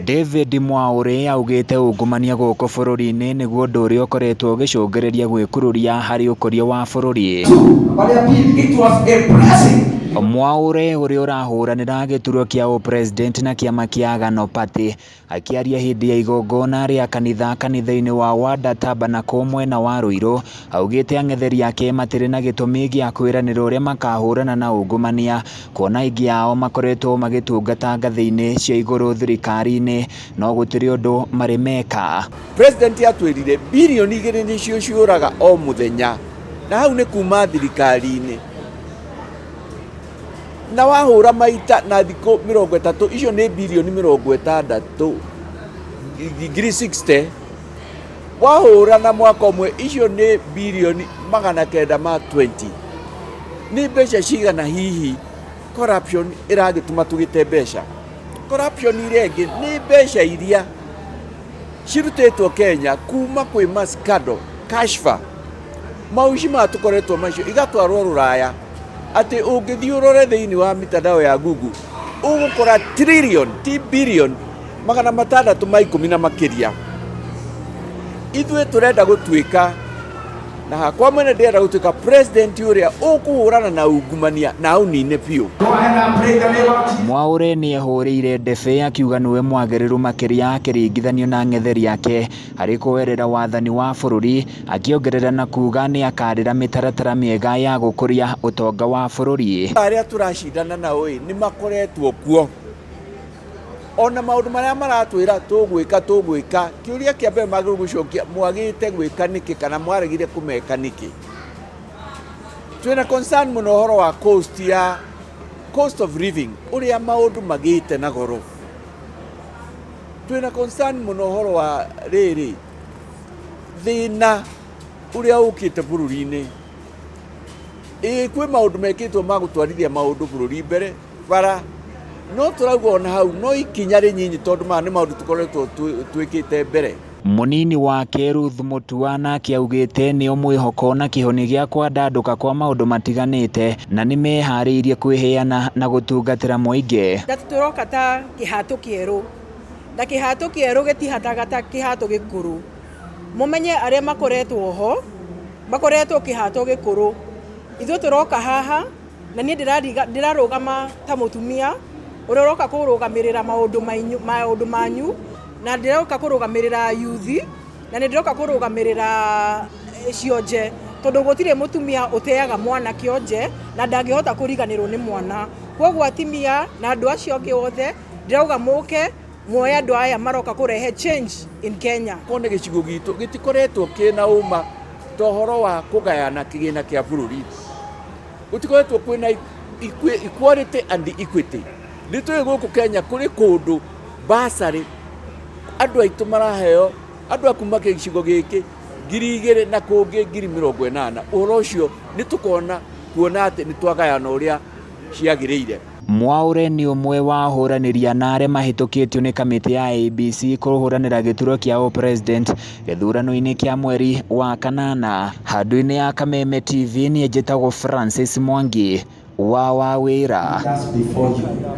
David Mwaure augĩte ungumania gũkũ bũrũri-inĩ nĩguo ũndũ ũrĩa ũkoretwo ũgĩcũngĩrĩria gwĩkururia harĩ ũkũria wa bũrũri. Nambari ya pili, it was a blessing. Mwaure ũrĩa ũrahũranĩra gĩturwa kĩa ũpresident na kĩama kĩa Agano Party akĩaria hĩndĩ ya igongona rĩa kanitha kanitha-inĩ wa Wanda Tabernacle mwena wa Ruiru, augĩte ang'etheri ake matirĩ na gĩtũmi gĩa kwĩranĩra ũrĩa makahũrana na ungumania, kuona aingĩ ao makoretwo magĩtungata ngathĩ-inĩ cia igũrũ thirikari-inĩ no gũtirĩ ũndũ marĩ meka. President atwĩrire 2 bilioni nĩcio ciũraga o mũthenya, na hau nĩ kuma thirikari-inĩ, na wahũra maita na thikũ 30, icio nĩ 60 bilioni, ngiri 60. Wahũra na mwaka ũmwe, icio nĩ 920 bilioni. Nĩ mbeca cigana hihi corruption ĩragĩtũma tũgĩte mbeca? Corruption iria ĩngĩ nĩ mbeca iria cirutĩtwo Kenya kuma kwĩ mascandal, kashfa, mauci maya tũkoretwo macio, igatwarwo rũraya, atĩ ũngĩthiĩ ũrore thĩinĩ wa mitandao ya Google ũgũkora trillion, ti billion, 610 na makĩria. Ithuĩ tũrenda gũtuĩka, na hakwa mwene ndĩrenda gũtuĩka president ũrĩa ũkũhũrana na ungumania na aũnine biũ. Go ahead and pray in the name of Jesus. Mwaure nĩehũrĩire ndebe akiuga nĩwe mwagĩrĩru makĩria akĩringithanio na ang'etheri ake harĩ kuoerera wathani wa bũrũri, akĩongerera na kuga nĩakarĩra mĩtaratara mĩega ya gũkũria ũtonga wa bũrũri. Arĩa tũracindana nao ĩ nĩ makoretwo kuo, ona maũndũ marĩa maratwĩra tũgwĩka tũgwĩka, kĩũria kĩa mbere magĩrĩirwo gũcokia, mwagĩte gwĩka nĩkĩ kana mwaregire kũmeka nĩkĩ? Twĩna concern mũno ũhoro wa cost ya cost of living, ũrĩa maũndũ magĩte na goro. Twĩna concern mũno ũhoro wa rĩrĩ thĩna ũrĩa ũkĩte bũrũri-inĩ. Ĩĩ, kwĩ maũndũ mekĩtwo ma gũtwarithia maũndũ bũrũri mbere bara, no tũrauga ona hau no ikinya rĩnyinyi, tondũ maya nĩ maũndũ tũkoretwo twĩkĩte mbere. Mũnini wake Ruth Mutua nake augĩte nĩo mwĩhoko na kĩhonia gĩa kwandandũka kwa maũndũ matiganĩte na nĩmeharĩirie kwĩheana na gũtungatĩra mũingĩ. Tũroka ta kĩhato kĩerũ, na kĩhato kĩerũ gĩtihataga ta kĩhato gĩkũrũ. Mũmenye arĩa makoretwo ho makoretwo kĩhato gĩkũrũ. Ithuĩ tũroka haha na niĩ ndĩrarũgama ta mũtumia ũrĩa ũroka kũrũgamĩrĩra maũndũ manyu, na ndĩroka kũrũgamĩrĩra yuthi, na nĩ ndĩroka kũrũgamĩrĩra cionje, tondũ gũtirĩ mũtumia ũteaga mwana kĩonje na ndangĩhota kũriganĩrwo nĩ mwana. Koguo atimia na andũ acio angĩ othe, ndĩrauga mũke muoye andũ aya maroka kũrehe change in Kenya. Kone gĩcigo gitũ gĩtikoretwo kĩna ũma ta ũhoro wa kũgayana kĩgĩna kĩa bũrũri, gũtikoretwo kwĩna equality and equity. Nĩ tũĩ gũkũ Kenya kũrĩ kũndũ basarĩ andũ aitũ maraheo, andũ a kuma gĩcigo gĩkĩ 2000 na kũngĩ 80,000. Ũhoro ũcio nĩ tũkona kuona atĩ nĩ twagayana ũrĩa ciagĩrĩire. Mwaure nĩ ũmwe wa ahũranĩri ana arĩa mahĩtũkĩtio nĩ kamĩtĩ ya IEBC kũhũranĩra gĩturwa kĩa ũpresident gĩthurano-inĩ kĩa mweri wa kanana. Handũ-inĩ ya Kameme TV, niĩ njĩtagwo Francis Mwangi wa Wawĩra. That's before you.